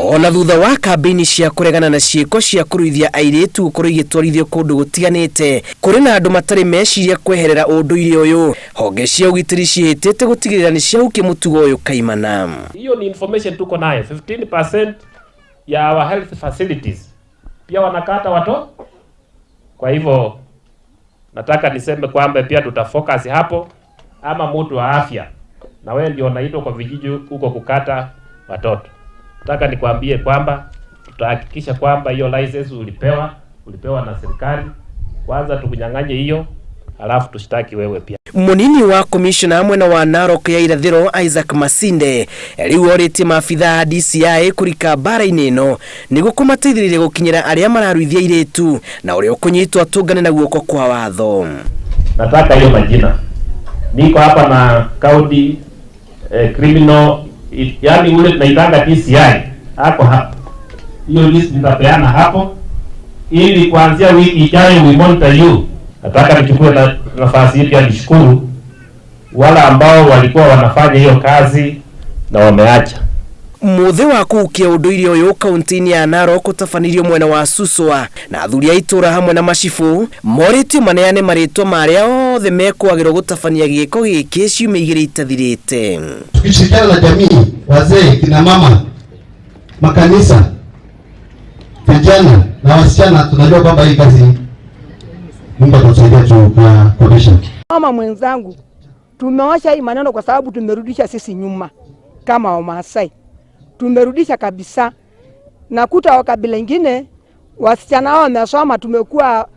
Ona thutha wa kambĩini cia kũregana na ciĩko cia kũruithia airĩtu gũkorwo igĩtwarithio kũndũ gũtiganĩte, kũrĩ na andũ matarĩ meciria kweherera ũndũire ũyũ. Honge cia ũgitĩri ciĩhĩtĩte gũtigĩrĩra nĩ ciahukia mũtugo ũyũ kaimana. Hiyo ni information tuko nayo, 15% ya our health facilities pia wanakata watoto. Kwa hivyo nataka niseme kwamba pia tutafocus hapo, ama mtu wa afya na wewe ndio unaitwa kwa vijiji huko kukata watoto. Nataka nikwambie kwamba tutahakikisha kwamba hiyo license ulipewa na serikali. Kwanza tukunyang'anye hiyo, halafu tushtaki wewe pia. Munini wa komishona mwena wa Narok ya irathiro Isaac Masinde riu oritie maabithaa a DCI kurika mbara-inĩ ĩno nĩguo kũmateithĩrĩria gũkinyĩra arĩa mararuithia airĩtu na ũrĩa ũkũnyitwo atũngane na guoko kwa watho. Nataka hiyo majina. Niko hapa na county criminal, yani ule tunaitanga DCI ako hapa. Hiyo list nitapeana hapo ili kuanzia wiki ijayo we monitor you. Nataka nichukue nafasi hii pia nishukuru wale ambao walikuwa wanafanya hiyo kazi na wameacha. Muthĩ wa kũhukia ũndũire ũyũ kaunti-inĩ ya Narok ũtabanirio mwena wa Suswa na athuri a itũra hamwe na macibũ morĩtio maneane marĩtwa ma arĩa othe mekwagĩrwo gũtabania gĩko gĩkĩ ciumia igĩrĩ itathirĩte. Tukishirikiana na jamii, wazee, kina mama, makanisa, vijana na wasichana, tunajua kwamba hii kazi Mungu atatusaidia tukakomesha. Mama mwenzangu, tumeosha hii maneno kwa sababu tumerudisha sisi nyuma kama Wamasai, tumerudisha kabisa. Nakuta wa kabila ingine wasichana wao wamesoma, tumekuwa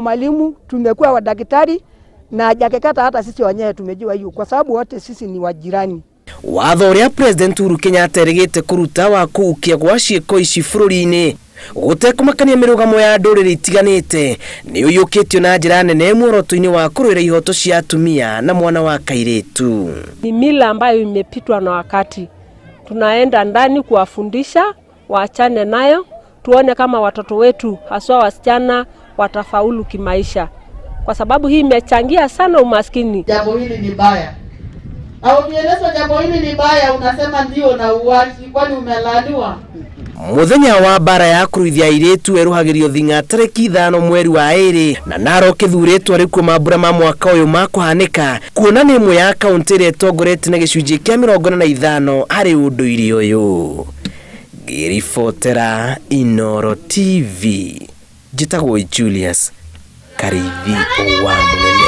walimu, tumekuwa wadaktari na jakekata, hata sisi wenyewe tumejua hiyo kwa sababu wote sisi ni wajirani. Watho ũrĩa President Uhuru Kenyatta erĩgĩte kũruta wa kũhukia gwa ciĩko ici bũrũri-inĩ gũtekũmakania mĩrũgamo ya ndũrĩrĩ itiganĩte nĩ ũiyũkĩtio na njĩra nene muoroto-inĩ wa kũrũĩra ihoto cia atumia na mwana wa kairĩtu. Ni mila ambayo imepitwa na wakati. Tunaenda ndani kuwafundisha waachane nayo, tuone kama watoto wetu haswa wasichana watafaulu kimaisha, kwa sababu hii imechangia sana umaskini. Jambo hili ni baya, au ukielezwa jambo hili ni baya unasema ndio na uachi, kwani umelaaniwa? Muthenya wa mbara ya kũruithia airĩtu werũhagĩrio thing'a tarĩki 5 mweri wa 2 na Narok ĩthurĩtwo arĩ kuo mambura ma mwaka ũyũ makũhanĩka kuona nĩ ĩmwe ya kaunti ĩrĩa ĩtongoretie na gĩcunjĩ kĩa 45 harĩ ũndũire ũyũ. Ngĩribotera Inooro TV, njĩtagwo Julius Karithi wa Mũnene.